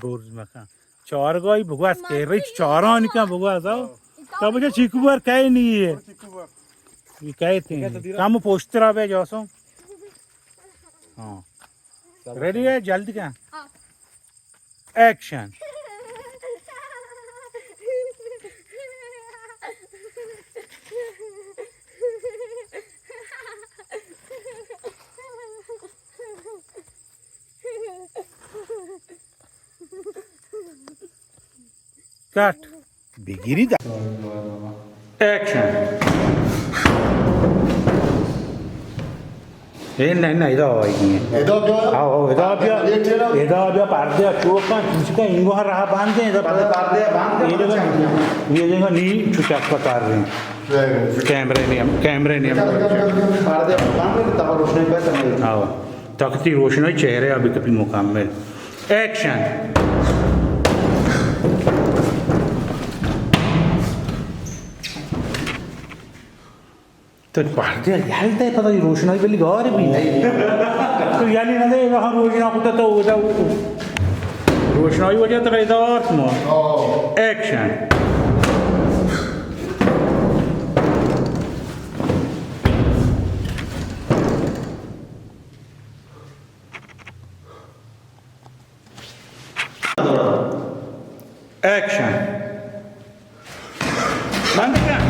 روز مکن. چارگاہی بگوز کہ رچ چارانی کن بگوز، آو. تو بچہ چیکو بار کئے نی ئے؟ یہ کئے تھے؟ کم پوشترا بے جاسو. ہاں. ریڈی ہے؟ جلد کن. ایکشن. کٹ. بگیری دا. ایکشن. اے نہ، نہ، ادا آئی گی. ادا بیا. آو، آو، ادا بیا. ادا بیا، پردے چوکاں، چوکاں، انگو رہا باندھے، ادا پردے، پردے باندھے، ادا. یہ دیکھو، نی چوچک پکار رہے ہیں. کیمرے نے ہم، کیمرے نے ہم. پردے باندھے، تب روشنائی بہتر نہیں. آو. تختی روشنائی چہرے ابھی کپی مکمل. ایکشن. تو پردے یل دے، پتہ روشنائی بلی گار بھی. تو یلی نہ دے، وہاں روشنا کتا تو ادا روشنائی وجہ تو ادار ما. ایکشن. ایکشن. بند کن.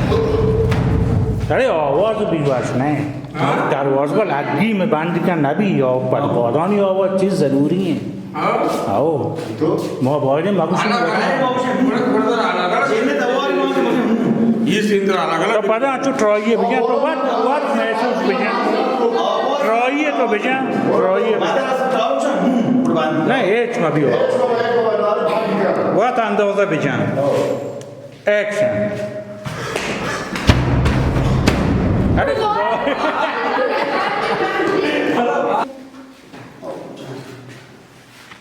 ارے آواز بھی وش نہیں. دروازہ لگی میں بند کن نبی، یا پدگادانی آواز چیز ضروری ہیں. آو. ما باید مگوشیم. تو پدا چو ٹرائی بجن، تو وقت، وقت محسوس بجن. ٹرائی تو بجن، ٹرائی. نہ، ہیچ مہ بیو. وت اندازہ بجن. ایکشن. ارے.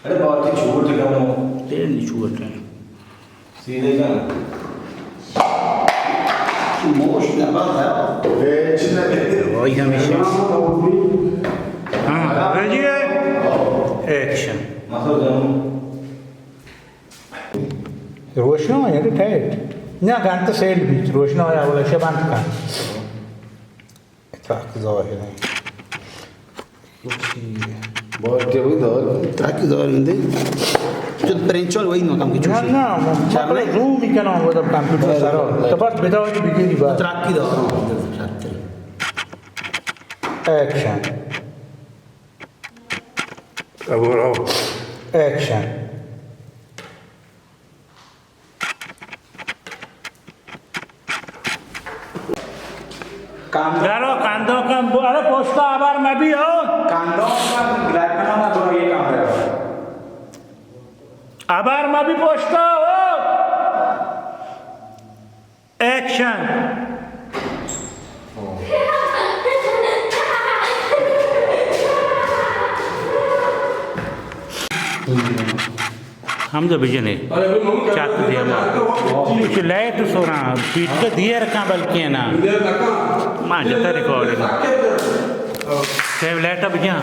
ارے بابا، تو چوٹ کم ہو. تیل نہیں چوٹ ہے. سیدھے جان. موش نہ بات ہے. وہی ہمیشہ. ہاں، ریڈی ہے؟ ایکشن. مسعود جان. روشنا ہے کہ ٹائٹ؟ نہ، گن تو سیل بیت، روشنا ہے، اولا شے بند کن. تاک ظاہر ہے. بار تے وہی دور. تاک ظاہر ہے. چت پرنچال وہی نہ کم کی نہ، چوشی. نہ، چار مطلب میں؟ زوم ہی کنا وہ تب کمپیوٹر سارا. تو بس بتاؤ کہ بگیری بات. تراکی دور. ایکشن. اب اور آؤ. ایکشن. درو کندو کن بو-، ارے پشتا آبار مبی ہو. کندو کن بلیک کنا نہ برو یہ کام کرو. آبار مبی پشتا ہو. ایکشن. ہمدا بجنے. چات دیما. کچھ لائٹ سوراں. پیٹ کا دیر کاں بلکہ نا. ما جتا ریکارڈنگ. سیو لائٹ بجا.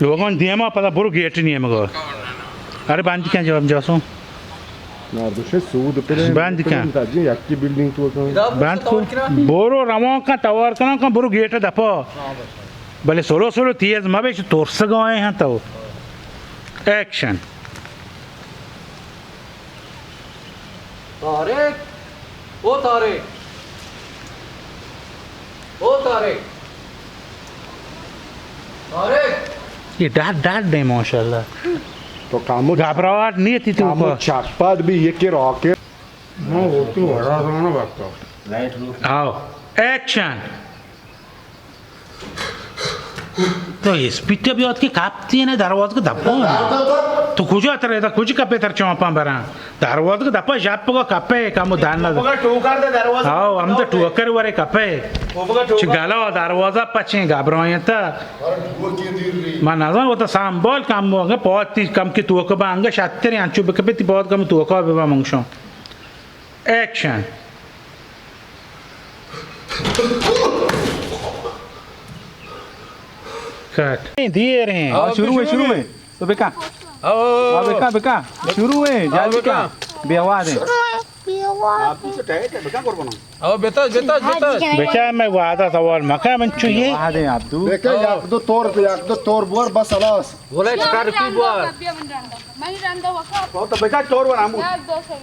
لوگان دیما پدا برو گیٹ نیمگا. ارے بند کن جواب جاسو. مردوشے سود پہ بند کن. یکی بلڈنگ تو کن. بند کو. برو روان کن، توار کنان کن، برو گیٹ دپا. بلے سلو سلو تیز مبے، چو ترسگا ہیں تو. ایکشن. طارق! او طارق! او طارق! طارق! یہ ڈاڈ ڈاڈ دے ماشاءاللہ. تو کامو گھبراہٹ نہیں تھی تو کامو کو. چکپت بھی یہ کہ راکٹ. ما وہ تو بڑا زمانہ وقت. آؤ. ایکشن. تو اسپیڈ بیاد کہ کپتی نے دروازگ دپا. تو کجا تر ادا کج کپے تر چاپاں براں. دروازگ دپا ژپ گا کپے کمو دان نہ. ٹوکر دے دروازہ. ہاو، ہم تو ٹوکر ورے کپے. چ گلا دروازہ پچیں گھبرائیں تا. من نزان وہ تو سنبھال کمو، اگہ پاد تی کم کی توک با انگا شتر انچو بکپے تی پاد کم توکا ببا منگشاں. ایکشن. کٹ۔ دیر ہیں۔ ہاں، شروع ہے، شروع ہے۔ تو بکا۔ آؤ۔ ہاں، بکا، بکا۔ شروع ہے، آؤ، جلدی بکا۔ کا۔ بے آواز ہے۔ آپ تو ٹائٹ ہے، بکا قربان۔ آؤ، بیتا، بیتا، بیتا۔ بچا، میں وعدہ سوال مکا من چوئے۔ وعدہ ہے آپ تو۔ دیکھے، یک دو تور، یک دو تور بور، بس خلاص۔ بولے، چکار کی بور۔ من رندا، من رندا وقت۔ تو بچا تور بنا مو۔ یار، دو سو۔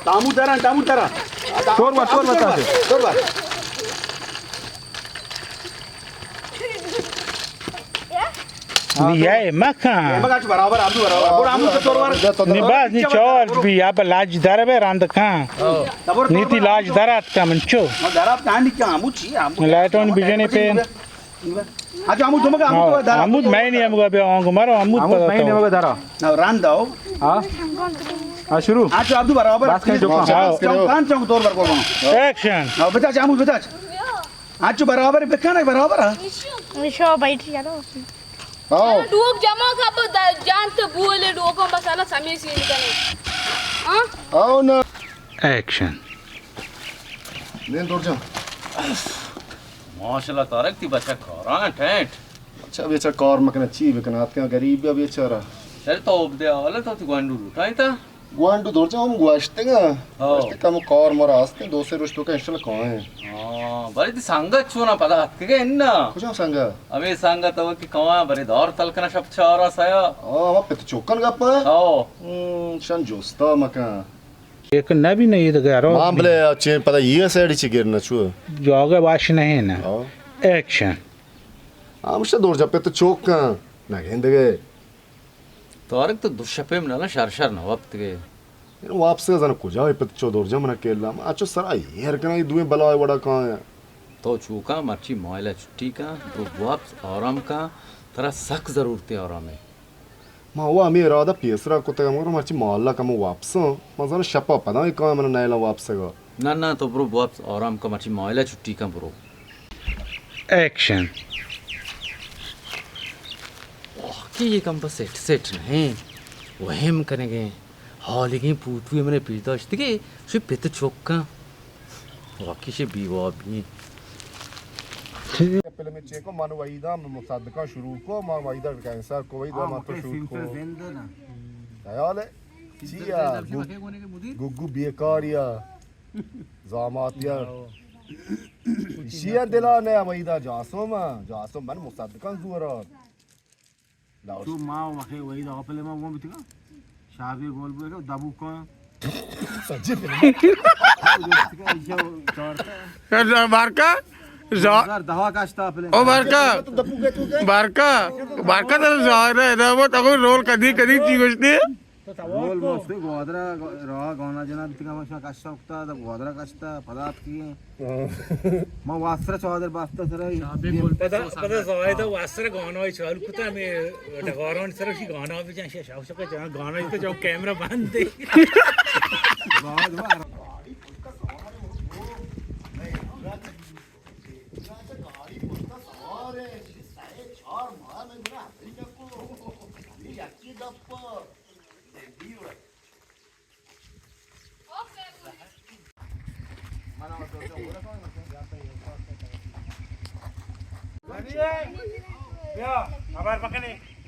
تامو درا، تامو درا۔ تور بار، تور بار، تور بار۔ نی اے مکن۔ اے مکن، چو برابر، ہم برابر۔ برو، ہم تو تور بار۔ نی باز، نی چال بی، اب لاج در بے رند کن۔ نی تی لاج در آت کن من چو۔ درات کانی کن، ہمو چی، ہمو۔ لائٹون بجنے پہ۔ اچھا، عمود دمگا، عمود ہاں، دارا۔ عمود میں نہیں، ہمگا بیا، ہمگا مارا، عمود عمود پتا میں تو۔ نہیں، ہمگا دارا۔ نا، ران داؤ۔ ہاں؟ ہاں، شروع۔ اچھا، عبدو برابر۔ بس کہیں جو کام۔ ہاں۔ چم کان چم دور بر بولو۔ ایکشن۔ ہاں، بتا، عمود بتا۔ اچھا، برابر، بکانا برابر، ہاں؟ ایشو بیٹھ جانا۔ ہاں۔ ڈوک جمع کا، جان تو بولے، ڈوکوں بس، اللہ سمے سین کرے۔ ہاں؟ آؤ نا۔ ایکشن۔ دین دور جا۔ ماشاءاللہ طارق، تی بچہ کاراں ٹینٹ۔ اچھا بیچارہ کار مکنہ، چی بکنہ، آتکہ غریب یا بیچارہ۔ چل تو اب دے، حالا تو تی گوانڈو لوٹائیں تا۔ گوانڈو دور چا ہم گواشتگا۔ ہاں۔ گوشتے کم کار مارا ہستے، دو سے روش تو کا انشاءاللہ کائیں۔ ہاں، بلے تی سنگت چونا پدا آتکگے انا؟ کجا سنگت؟ ہمیں سنگت ہو کہ کائیں، بلے دار تلکنا شپ چارا سیا۔ ہاں، ہم پت چوکن گپا۔ ہاں۔ ہم، شن جوستا مکن۔ ایک نبی نہیں تو گھرو۔ ماں بلے چین پدا یہ سائیڈ چی گرنا چو۔ جاگہ واش نہیں نا۔ ہاں۔ ایکشن۔ ہمشہ دور جا پت چوک کن، نہ گندگے۔ طارق تو دو شپے منالا شر شر نہ وپت گئے۔ واپس زن کجا ہے پت چو دور جا منا کیلا۔ اچھو سرا ایر کنا یہ دوئیں بلائے وڑا کان۔ تو چوکا مرچی مائلہ چھٹی کن، برو واپس آرام کن، ترا سک ضرورت آرامے۔ ما وا ہمے ارادہ پیسرا کتگ، مگر مرچی مالا کمو واپساں۔ ما زاناں شپا پدا اے کاں من نیلاں واپسگا۔ نہ، نہ، تو برو واپس آرام کن، مرچی مالا چھٹی کن برو۔ ایکشن۔ واقعی یہ کم بس سیٹ سیٹ نہیں، وہم کنگے، حالگیں پوتوی منے پیش داشتگے، شو پت چوکاں۔ واقعی چہ بے وابی۔ فلم چیکو من وحیدا مصدقاں شروع کو، ما وحیدا کینسر کو، وحیدا ہاں، ما تو مکے شوٹ کو۔ سمپل زندہ نا۔ خیال ہے؟ سمپل چیا؟ زندہ گو-، مکے گونے کے مدیر؟ گگو بیکاریا۔ زاماتیا۔ ہاں۔ شیا دلا نے وحیدا جاسوم، جاسوم من مصدقاں زورا۔ تو ما و مخے وحید آپل ما گون بیتگا۔ شابی گول بوئے کہ دبو کن۔ سجی فلم۔ بارکا، زا-، دو ہزار دہ کاشتا آپل۔ او بارکا، بارکا، بارکا تو ظاہر ہے، نہ وہ تو کوئی رول کدی، کدی چی گوشتی؟ رول مست گوادر را گانا جنا بیتگا، ما شما کشتا اکتا، گوادر کشتا، پدا اتکی۔ ما واسرا چادر باستا سرا۔ پدا، پدا زاہد واسرا گانا چالو کتا، ہمیں ڈگاران سرا شی گانا بجن، شی شاو شکا جان گانا، تو جو کیمرہ بند ہے۔ بیا، خبر بکنی۔